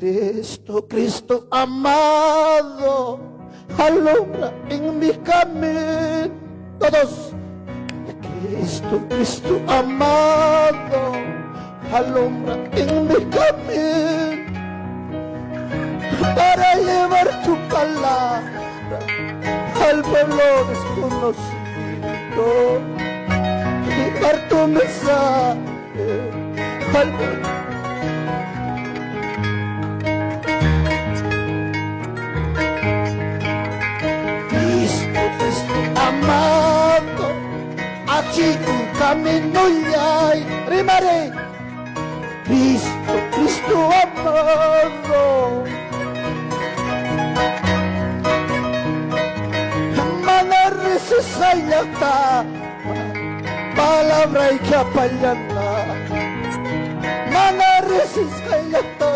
Cristo, Cristo amado, alumbra en mi camino. Todos. Cristo, Cristo amado, alumbra en mi camino para llevar tu palabra al pueblo desconocido. Llevar tu mensaje al pueblo. Cristo, Cristo amado, achikuy caminollay, rimare. Cristo, Cristo amado. Mana riqsisqayllata palabrayki apallana. Mana riqsisqayllata.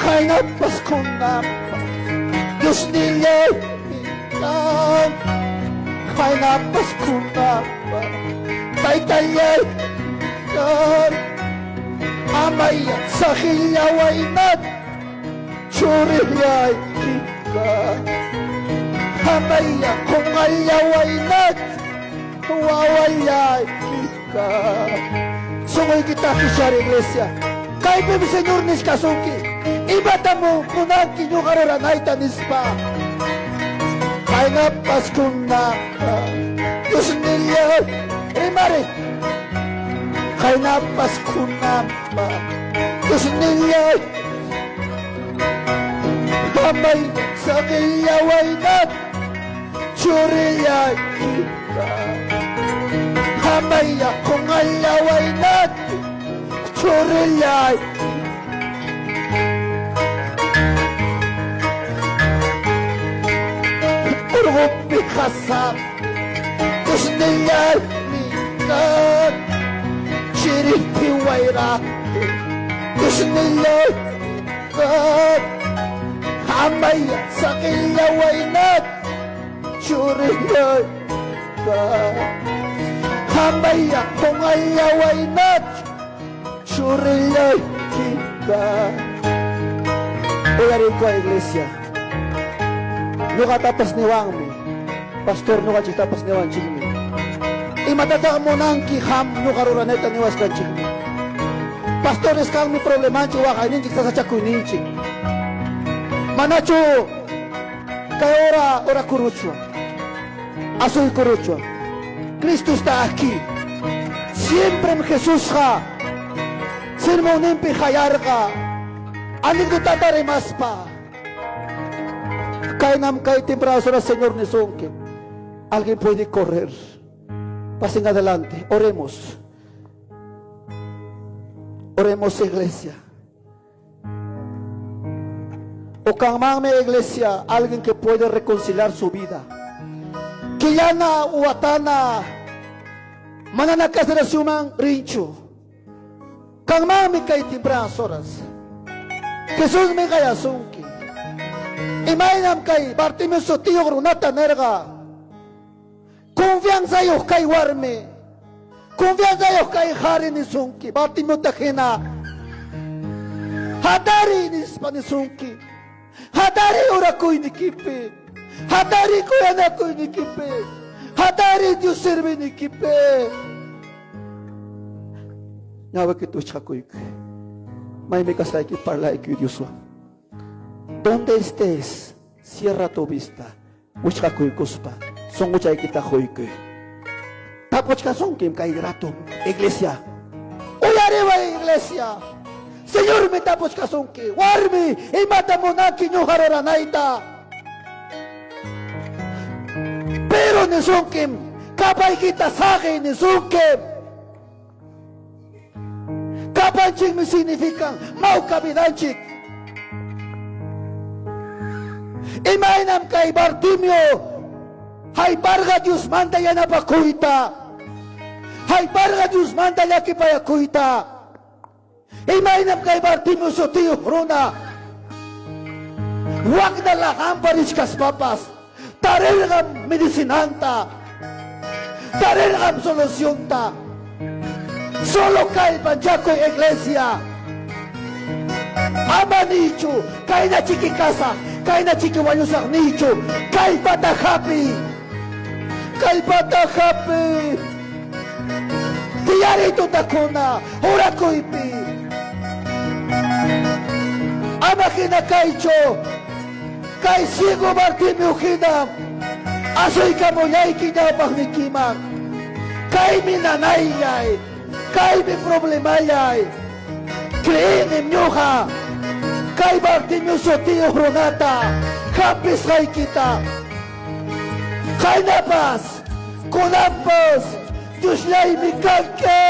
Qaynapas kunanpas Diosnillaymi kan. Qaynapas kunanpas Taytallaymi kan. Amaya saqillawaynachu churillaykiqa. Amaya qunqallawaynachu wawallaykiqa. Sunquykita kishar iglesia. Kaypim Señor nichkasunki. Imatam munanki ñuqa ruranayta nispa. Qaynapas kunanpas Diosnillay rimari. Qaynapas kunanpas Diosnillay amay saqillawaynachu churillaykiqa. Amaya qunqallawaynachu churillayki. Urqupi qasapi Diosnillaymi kan. Chiripi wayrapi Diosnillaymi kan. Amaya saqillawaynachu churillaykiqa. Amaya qunqallawaynachu churillaykiqa. Uyariykuway iglesia. Ñuqatapas niwanmi, pastor ñuqanchiktapas niwanchikmi. Imatataq munanki qam ñuqa ruranayta niwasqanchikmi. Pastores kanmi problemanchik, waqayninchik, sasachakuyninchik. Manachu kay hora orakuruchwan, asuykuruchwan. Cristo está aquí. Siemprem Jesusqa sermonninpi qayarqa anecdotata rimaspa. Kaynam kay temprano hora Señor nisunki. Alguien puede correr. Pasen adelante. Oremos. Oremos, iglesia. O kanmanmi, iglesia, alguien que puede reconciliar su vida. Killana watana manana casaracionman rinchu. Kanmanmi kay tempranas horas. Jesusmi qayasunki. Imaynam kay Bartimeo sutiyuq runata nirqa, Confianzayuq kay warmi, confianzayuq kay qhari nisunki, Bartimeota hina hatariy nispa nisunki. Hatariy orakuynikipi, hatariy kuyanakuynikipi, hatariy Dios serviynikipi. Ñawikita wichqakuykuy. Maymi kasqayki parlaykuy Dioswan. Donde estés, cierra tu vista. Wichqakuykuspa sunquchaykita quykuy. Tapuchkasunkim kay rato, iglesia. Uyariway, iglesia. Señormi tapuchkasunki, warmi, imata munanki ñuqa ruranayta. Pero nisunkim, kapaykita saqiy nisunkim. Kapanchikmi significan mawka vidanchik. Imaynam kay Bartimeo hayparqa Diosmanta yanapakuyta, hayparqa Diosmanta llakipayakuyta. Imaynam kay Bartimeo sutiyuq runa wakna laqanpa richkaspapas tarirqa medicinanta. Tarirqam solucionta. Solo kallpanchakuy iglesia. Ama niychu, kayna chiki kasaq, kayna chiki wañusaq niychu. Kallpata hapiy. Kallpata hapiy. Tiyariy tutakuna, orakuypi. Ama hina kaychu. Kay ciego Bartimeo hina asuykamullayki ñawpaqnikiman. Kaymi nanaylay, kaymi problemallay. Creenim ñuqa kay Bartimeo sutiyuq runata hampisqaykita. Qaynapas, kunanpas Diosllaymi kanki.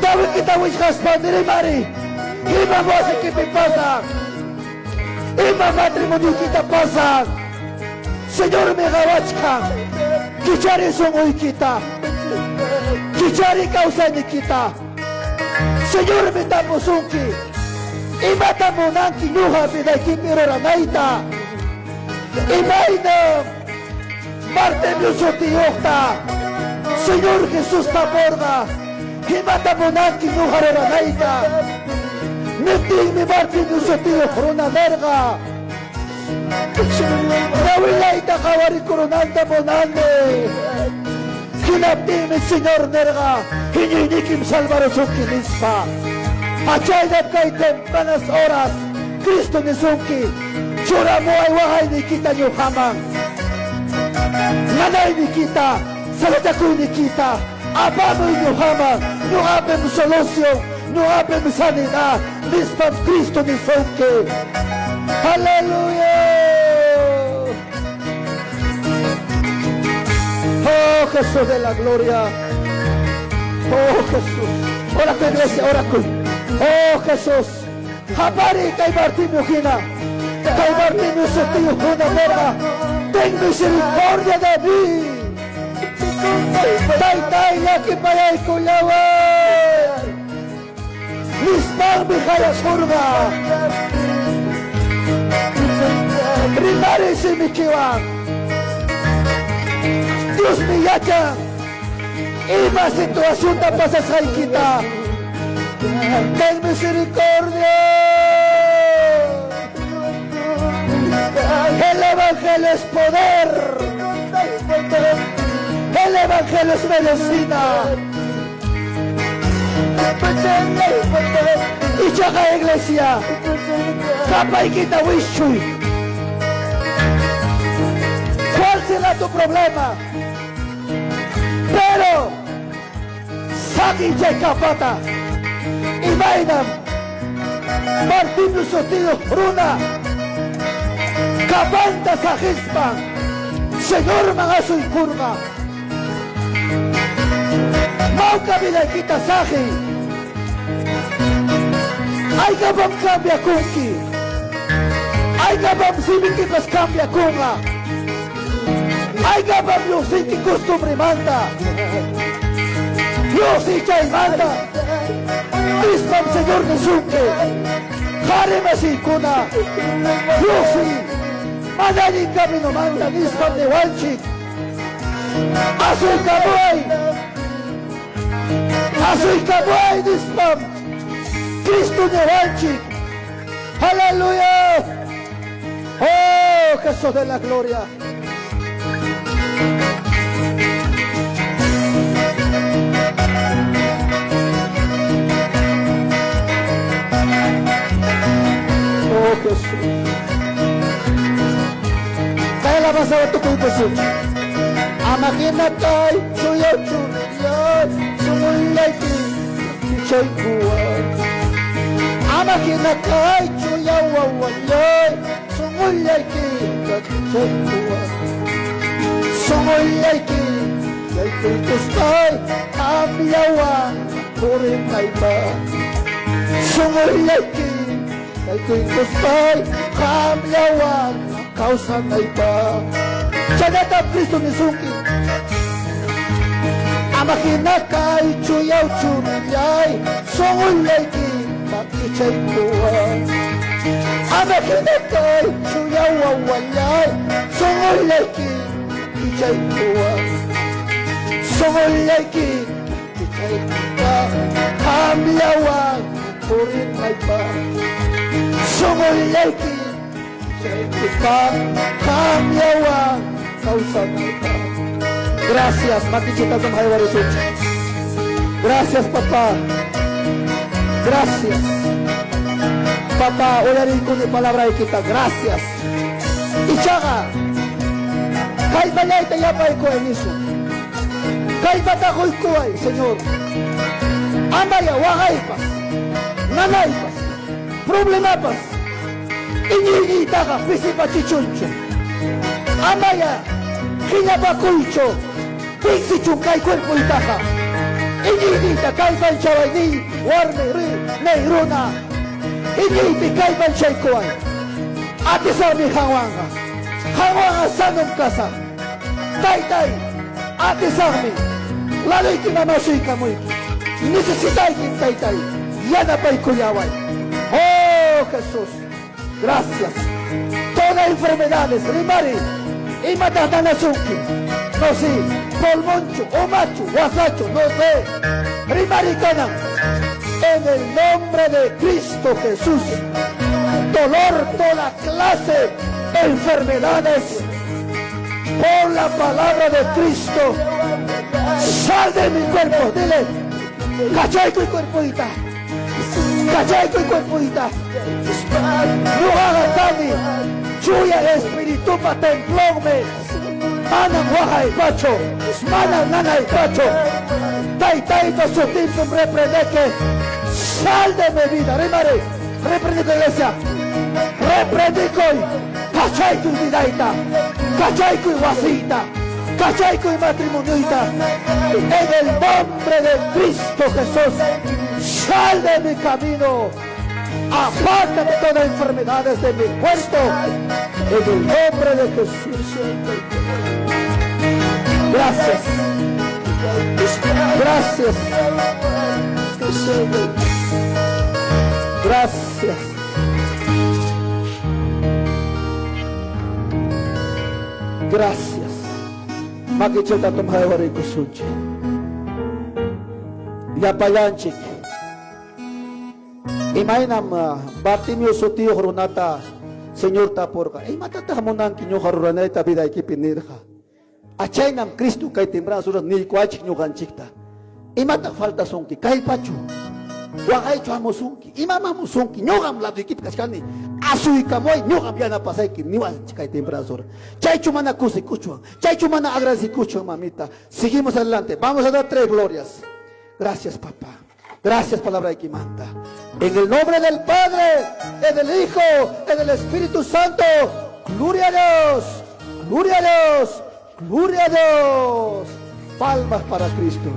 Ñawikita wichqaspa rimari, imam wasikipi pasan, imam matrimonioykita pasan. Señormi qawachkan, kichari sunquykita, kichari kawsaynikita. Señormi tapusunki, imatam munanki ñuqa vidaykipi ruranayta. Imaynam Bartimeo sutiyuqta Señor Jesús tapurqa, imatam munanki ñuqa ruranayta. Niptinmi Bartimeo sutiyuq runa nirqa, ñawillayta qawarikurunanta munani. Hinaptinmi Señor nirqa, iñiynikim salvarusunki nispa. Achaynam kay tempranas horas Cristo nisunki, churamuway waqayniykita ñuqaman. Nanayniykita, sasachakuyniykita apamuy ñuqaman. Ñuqapim solución, ñuqapim sanidad, nispam Cristo nisunki. Aleluya. Oh Jesús de la gloria. Oh Jesús. Ora tu iglesia, ora ku. Oh Jesús. Hapariy kay Bartimeo hina. Kay Bartimeo sutiyuq runa nirqa, ten misericordia de mí. Taytay llakipayaykullaway. Nispanmi qayakurqa. Rimariy simikiwan. Diosmi yachan ima situacionta pasasqaykita. Ten misericordia. El Evangelio es poder. El Evangelio es medicina. Ichaqa iglesia, capaykita wischuy. ¿Cuál será tu problema? Pero saqiy chay capata. Imaynam Bartimeo sutiyuq runa capanta saqispan Señorman asuykurqa. Mawka vidaykita saqiy. Aykapam cambiakunki. Aykapam simikipas cambiakunqa. Aykapam lluqsinki costumbremanta. Lluqsiy chaymanta. Nispam Señor nisunki. Qari masiykuna, lluqsiy mana allin caminomanta nispam niwanchik. Asuykamuway, asuykamuway nispam Cristo niwanchik. Aleluya. Oh, Jesús de la gloria. Oh, Jesús. Kay alabanza tukuykusunchik. Ama hina kaychu yaw churillay, sunqullayki kichaykuway. Ama hina kaychu yaw wawallay, sunqullayki kichaykuway. Sunqullayki yaykuykuspay, qamllawan purinaypaq. Sunqullayki yaykuykuspay, qamllawan kawsanaypaq. Chaynatam Cristo nisunki. Ama hina kaychu yaw churillay, sunqullayki kichaykuway. Ama hina kaychu yaw wawallay, Sunqullayki kichaykuwan. Sunqullayki kichaykuwa qamllawan purinaypaq. Sunqullayki kichaykuspa qamllawan kawsanaypaq. Gracias, makichitatam haywarisunchik. Gracias, papá. Gracias. Papá, uyariykuni palabraykita. Gracias. Ichaqa, kallpallayta yapaykuway nisun. Kallpata quykuway, Señor. Amaya waqaypas, nanaypas, problemapas iñiyniytaqa pisipachichunchu. Amaya phiñapakuychu, pinsichun kay cuerpoytaqa. Iñiyniyta kallpanchaway niy, warmi, ri, ney, runa. Iñiypi kallpanchaykuway. Atisaqmi qanwanqa. Qanwanqa sanom kasaq. Taytay, atisaqmi. Laduykiman asuykamuyki. Necesitaykim, Taytay. Yanapaykullaway. Oh, Jesús. Gracias. Toda enfermedades, rimari. Imataq nanasunki? No sé. Pulmonchu, umachu, wasachu, no sé. Rimari kanan. En el nombre de Cristo Jesús. Dolor, toda clase de enfermedades. Por la palabra de Cristo. Sal de mi cuerpo, dile. Kachaykuy cuerpoyta. Kachaykuy cuerpoyta. Ñuqaqa kani Chuya Espiritupa templonmi. Manam waqaypachu, manam nanaypachu. Taytaypa sutinpim reprendeke. Sal de mi vida, rimari. Reprendiko iglesia. Reprendikuy. Kachaykuy vidayta. Kachaykuy wasiyta. Kachaykuy matrimonioyta. En el nombre de Cristo Jesús, sal de mi camino. Apártate todas enfermedades de mi cuerpo. En el nombre de Jesús. Gracias. Gracias. Gracias. Gracias. Makichata tumhaywariikusunchik. Llapallanchik. Imaynam Bartimeo sutiyuq runata Señor tapurqa, imatataq munanki ñuqa ruranayta vidaykipi nirqa. Achaynam Cristo kay timbranas ruras niykuwachik ñuqanchikta. Imataq faltasunki? Kallpachu? Waqaychu hamusunki? Imam hamusunki? Ñuqam laduykipi kachkani. Asuykamuway, ñuqam yanapasayki niwanchik kay timbranas ruras. Chaychu mana kusikuchwan? Chaychu mana agradecikuchwan, mamita? Seguimos adelante. Vamos a dar tres glorias. Gracias, papá. Gracias, palabraykimanta. En el nombre del Padre, y del Hijo, y del Espíritu Santo. Gloria a Dios. Gloria a Dios. Gloria a Dios. Palmas para Cristo.